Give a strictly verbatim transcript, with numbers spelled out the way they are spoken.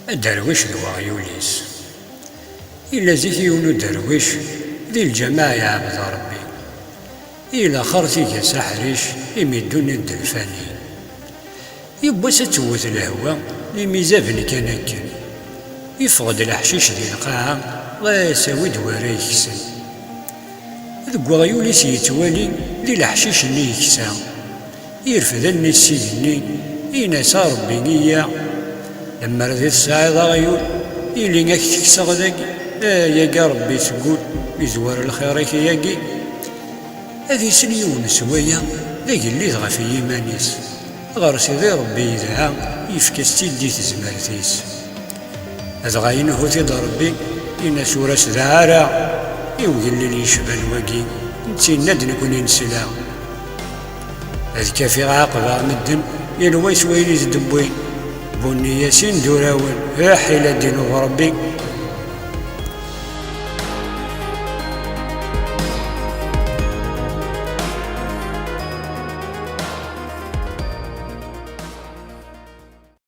Aderwic d weɣyul-is. Yella zik yiwen uderwic di lǧamaɛ iɛbed Ṛebbi. I laxert iga-s aḥric imi ddunit d lfani. Yiwwas ad tewwet lehwa, limizaben kan akken. Yeffeɣ-d leḥcic di lqaɛa, ɣas awi-d wara yeksen. Deg weɣyul-is yettwali di leḥcic-nni yeksa. Irfed allen-is s igenni, in-as a Ṛebbi iyya. Lemmer d tesɛiḍ aɣyul, ili ad k-tekkseɣ dagi, ayagi a Ṛebbi seg ul, izwar lxir-ik yagi. Ad isel yiwen s waya, d agellid ɣef yiman-is. Ɣer Sidi Ṛebbi yedɛa, yefka-s-tt-id di tezmert-is. Dɣa yenhu-t-id Ṛebbi, in-as ur as-dɛa ara i ugellil yecban wagi, netta yenna-d nekkni nesla. Ad kafiɣ ɛaqbeɣ medden, yal wa s wayen i s-d-wwin. Bunni-yasin d urawen, iḥila ddin uɣ Ṛebbi,